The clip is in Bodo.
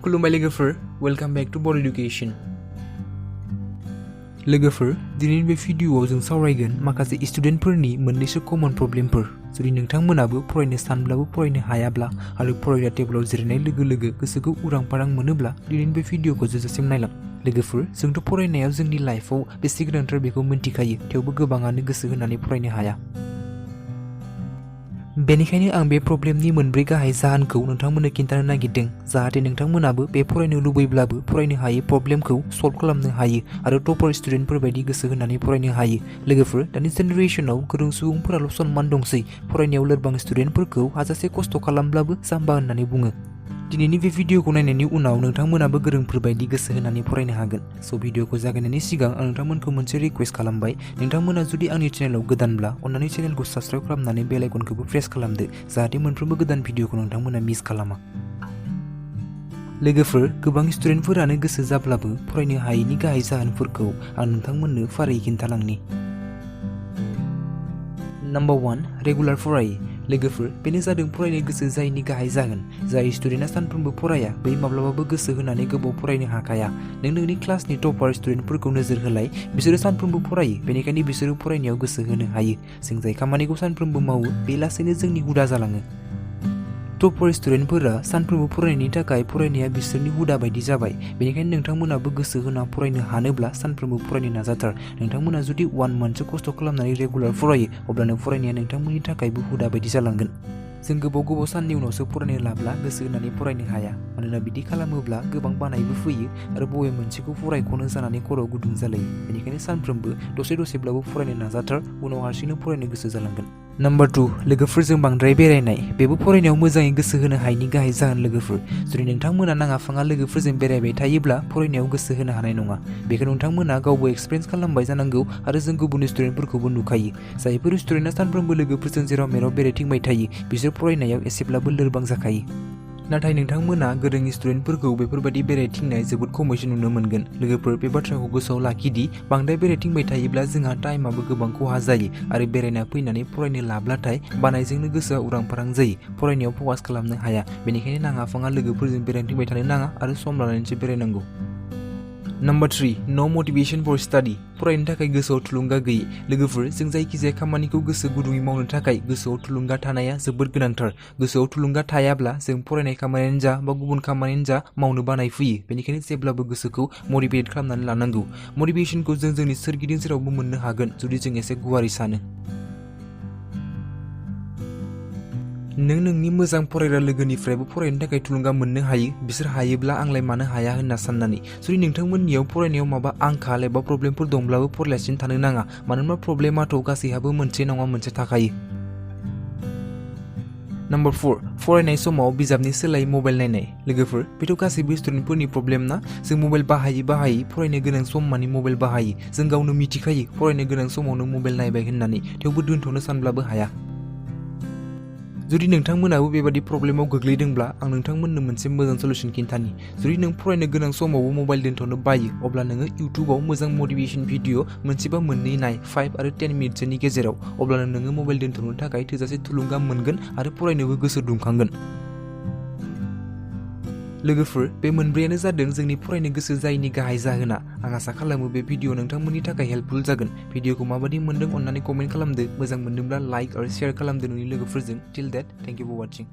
खुलुमबाय लोगोफोर, welcome back to board education. लोगोफोर, दिनैनि बे भिडिअआव जों सावरायगोन माखासे स्टुडेन्टफोरनि मोननैसो कमन प्रब्लेमफोर। जुदि नोंथांमोनाबो फरायनो सानब्लाबो फरायनो हायाब्ला आरो फरायग्रा टेबोलाव जिरायनाय लोगो लोगो गोसोखौ उरां फारां मोनोब्ला दिनैनि बे भिडिअखौ जोबजासिम नायलां। लोगोफोर, जोंथ' फरायनायाव जोंनि लाइफआव बेसे गोनांथार बेखौ मिन्थिखायो, थेवबो गोबाङानो गोसो होनानै फरायनो हाया। बेनिखायनो आं बे प्रब्लेमनि मोनब्रै गाहाय जाहोनखौ नोंथांमोननो खिन्थानो नागिरदों, जाहाथे नोंथांमोनाबो बे फरायनो लुबैब्लाबो फरायनो हायै प्रब्लेमखौ सल्भ खालामनो हायो आरो टपार स्टुडेन्टफोर बायदि गोसो होनानै फरायनो हायो। लोगोफोर, दानि जेनेरेसनाव गोरों सुबुंफोराल' सनमान दंसै, फरायनायाव लोरबां स्टुडेन्टफोरखौ हाजासे खस्थ' खालामब्लाबो जाम्बा होननानै बुङो। दिनैनि बे भिडिअखौ नायनायनि उनाव नोंथांमोनाबो गोरोंफोर बायदि गोसो होनानै फरायनो हागोन। स' भिडिअखौ जागायनायनि सिगां आं नोंथांमोनखौ मोनसे रिक्वेस्ट खालामबाय, नोंथांमोना जुदि आंनि चेनेलाव गोदानब्ला अन्नानै चेनेलखौ साबस्क्राइब खालामनानै बेल आइकनखौबो प्रेस खालामदो, जाहाथे मोनफ्रोमबो गोदान भिडिअखौ नोंथांमोना मिस खालामा। लोगोफोर, गोबां स्टुडेन्टफोरानो गोसो जाब्लाबो फरायनो हायैनि गाहाय जाहोनफोरखौ आं नोंथांमोननो फारियै खिन्थालांनि। नम्बर 1, रेगुलार फरायै। लोगोफोर, बेनो जादों फरायनो गोसो जायैनि गाहाय जाहोन। जाय स्टुडेन्टआ सानफ्रोमबो फराया, बै माब्लाबाबो गोसो होनानै गोबाव फरायनो हाखाया। नों नोंनि क्लासनि टपार स्टुडेन्टफोरखौ नोजोर होलाय, बिसोरो सानफ्रोमबो फरायो, बेनिखायनो बिसोरो फरायनायाव गोसो होनो हायो। जों जाय खामानिखौ सानफ्रोमबो मावो, बे लासैनो जोंनि हुदा जालाङो। टपार स्टुडेन्टफोरा सानफ्रोमबो फरायनायनि थाखाय फरायनाया बिसोरनि हुदा बायदि जाबाय, बेनिखायनो नोंथांमोनाबो गोसो होना फरायनो हानोब्ला सानफ्रोमबो फरायनो नाजाथार। नोंथांमोना जुदि 1 मान्थसो खस्थ' खालामनानै रेगुलार फरायो, अब्लानो फरायनाया नोंथांमोननि थाखायबो हुदा बायदि जालांगोन। जों गोबाव साननि उनावसो फरायनो लाब्ला गोसो होनानै फरायनो हाया, मानोना बिदि खालामोब्ला गोबां बानायबो फैयो आरो बबे मोनसेखौ फरायख'नो जानानै खर'आव गुदुं जालायो। बेनिखायनो सानफ्रोमबो दसेब्लाबो फरायनो नाजाथार, उनाव हारसिंनो फरायनो गोसो जालांगोन। नम्बर 2, लोगोफोरजों बांद्राय बेरायनाय। बेबो फरायनायाव मोजाङै गोसो होनो हायैनि गाहाय जाहोन। लोगोफोर, जुदि नोंथांमोना नाङा फाङा लोगोफोरजों बेरायबाय थायोब्ला फरायनायाव गोसो होनो हानाय नङा। बेखौ नोंथांमोना गावबो एक्सपिरियेन्स खालामबाय जानांगौ आरो जों गुबुन स्टुडेन्टफोरखौबो नुखायो। जायफोर स्टुडेन्टआ सानफ्रोमबो लोगोफोरजों जेराव मेराव बेरायथिंबाय थायो, बिसोर फरायनायाव एसेब्लाबो लोरबां जाखायो। नाथाय नोंथांमोना गोरों स्टुडेन्टफोरखौ बेफोरबायदि बेरायथिंनाय जोबोद खमैसो नुनो मोनगोन। लोगोफोर, बे बाथ्राखौ गोसोआव लाखिदि बांद्राय बेरायथिंबाय थायोब्ला जोंहा टाइमाबो गोबां खहा जायो आरो बेरायना फैनानै फरायनो लाब्लाथाय बानायजोंनो गोसोआ उरां फारां जायो, फरायनायाव फकास खालामनो हाया। बेनिखायनो नाङा फाङा लोगोफोरजों बेरायथिंबाय थानो नाङा आरो सम लानानैसो बेरायनांगौ। नम्बर 3, नो मटिभेशन फर स्टाडि। फरायनो थाखाय गोसोआव थुलुंगा गैयै। लोगोफोर, जों जायखिजाया खामानिखौ गोसो गुदुङै मावनो थाखाय गोसोआव थुलुंगा थानाया जोबोद गोनांथार। गोसोआव थुलुंगा थायाब्ला जों फरायनाय खामानियानो जा बा गुबुन खामानियानो जा मावनो बानाय फैयो। बेनिखायनो जेब्लाबो गोसोखौ मटिभेट खालामनानै लानांगौ। मटिभेशनखौ जों जोंनि सोरगिदिं जेरावबो मोननो हागोन जुदि जों एसे गुवारै सानो। नों नोंनि मोजां फरायग्रा लोगोनिफ्रायबो फरायनो थाखाय थुलुंगा मोननो हायो, बिसोर हायोब्ला आंलाय मानो हाया होनना साननानै। जुदि नोंथांमोननियाव फरायनायाव माबा आंखाल एबा प्रब्लेमफोर दंब्लाबो फरायालासिनो थानो नाङा, मानोना प्रब्लेमाथ' गासैहाबो मोनसे नङा मोनसे थाखायो। नम्बर 4, फरायनाय समाव बिजाबनि सोलायै मबाइल नायनाय। लोगोफोर, बेथ' गासैबो स्टुडेन्टफोरनि प्रब्लेम ना। जों मबाइल बाहायै फरायनो गोनां सम मानि मबाइल बाहायो। जों गावनो मिथिखायो फरायनो गोनां समावनो मबाइल नायबाय होननानै, थेवबो दोनथ'नो सानब्लाबो हाया। जुदि नोंथांमोनाबो बेबादि प्रब्लेमाव गोग्लैदोंब्ला आं नोंथांमोननो मोनसे मोजां सल्युसन खिन्थानि। जुदि नों फरायनो गोनां समावबो मबाइल दोनथ'नो बायो, अब्ला नोङो इउटुबाव मोजां मटिभेशन भिडिअ मोनसेबा मोननै नाय, 5 आरो 10 मिनिटसोनि गेजेराव। अब्लानो नोङो मबाइल दोनथ'नो थाखाय थोजासे थुलुंगा मोनगोन आरो फरायनोबो गोसो दुंखांगोन। लोगोफोर, बे मोनब्रैयानो जादों जोंनि फरायनो गोसो जायैनि गाहाय जाहोना। आं आसा खालामो बे भिडिअ नोंथांमोननि थाखाय हेल्पफुल जागोन। भिडिअखौ माबादि मोनदों अन्नानै कमेन्ट खालामदो, मोजां मोनदोंब्ला लाइक आरो शेयार खालामदो नोंनि लोगोफोरजों। Till that, thank you for वाचिं।